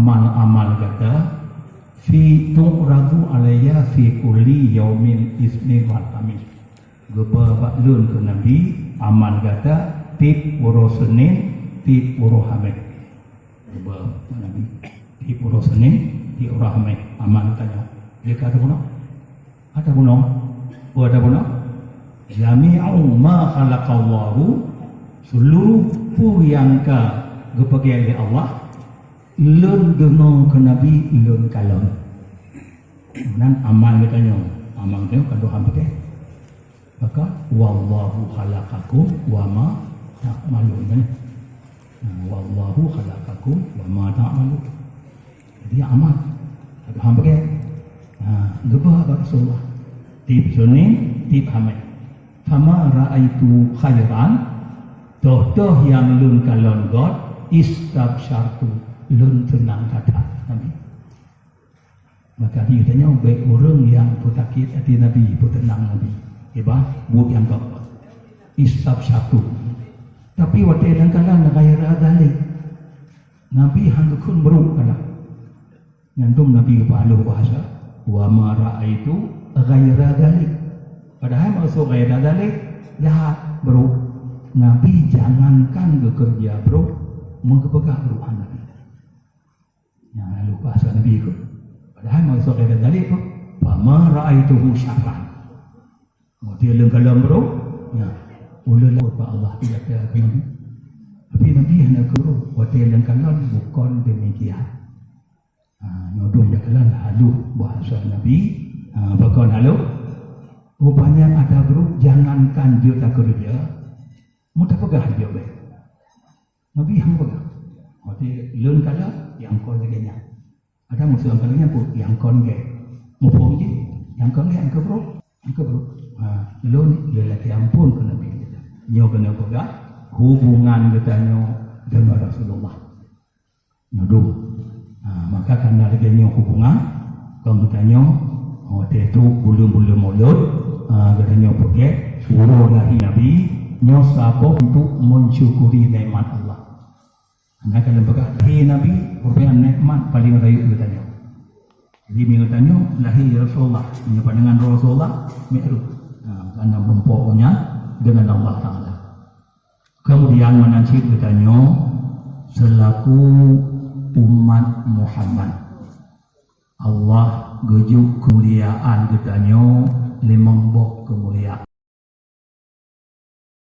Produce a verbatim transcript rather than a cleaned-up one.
Amal-amal gata fi tu'radu alayya fi kulli yaumin isnin wal khamis. Geuba bak lôn keu Nabi amal gata tieb uroe Senin, tieb uroe Hameh. Geuba bak Nabi tieb uroe Senin, tieb uroe Hameh amal gata nyoe. Lé ka teupeue? Ada bunoe? Oh, ada bunoe? Jami'u ma khalaqallahu, seluruh peue nyang ka geupeugét lé Allah, lôn deungoe keu Nabi, lôn kalon. Nan amal geutanyoe, amal geutanyoe ka Tuhan peugét. Maka, "Wallahu khalaqakum wa ma ta'malun." Kan? Ha, "Wallahu khalaqakum wa ma ta'malun." Jadi, amal. Ada hamba kan? Ha, geuba bak Rasulullah. Tieb Senin, tieb Hameh. "Fama ra'aitu khairan," toh-toh nyang lôn kalon göt, "istabsyartu," lôn teunang that-that. Nabi. Maka di tanyoe, bèk ureueng nyang peusakét até Nabi, peuteunang Nabi. Kiban, buet nyang göt. "Istabsyartu." Tapi watèe lôn kalon ghaira dzalik. Nabi han geukheun brôk kalon. Nyan dum Nabi geupeuhaloh bahasa, "Wa ma ra'aitu ghaira dzalik." Padahai maksud ghaira dzalik, jahat, brôk. Nabi jangankan geukeureuja brôk, meugeupeugah brôk han Nabi. Nyan lalu bahasa Nabi tu. Padahai maksud ghaira dzalik tu, "Fa ma ra'aituhu syarran." Watèe lôn kalon brôk, nyan, ulôn lawan bak Allah tidak ada kena. Tapi Nabi hana keu brôk, watèe lôn kalon bukon demikian. Ha, nyoe dum dak kalon haloh bahasa Nabi, ha, bukon haloh. Rupanya ada brôk, jangankan jeuet takeureuja, meutapeugah jeuet bèk. Nabi han peugah. Watèe lôn kalon, nyang kon lagèe nyan. Ada maksud nyang kon lagèe nyan peue? Nyang kon gèt. Muphom jih? Nyang kon gèt, nyang keu brôk. Nyang keu brôk. Ha, lôn lôn lakèe amphon keu Nabi. Nyoe keuneuk peugah hubungan geutanyoe deungon Rasulullah. Nyoe dum. Ha, maka karena lagèe nyoe hubungan, kon geutanyoe, oh, watèe trôk buleuen-buleuen Maulud, ha, geutanyoe peugèt uroe lahé Nabi, nyoe sabab untuk mensyukuri nikmat Allah. Hana ka lôn peugah, lahé Nabi, rupanya nikmat paleng rayeuk geutanyoe. Jadi, meunyoe geutanyoe lahé Rasulullah, meunyoe pandangan Rasulullah, mi'raj. Ha, karena meurumpok nyan deungon Allah Taala. Kemudian, meunan cit geutanyoe selaku umat Muhammad, Allah geujok keumuliaan geutanyoe limong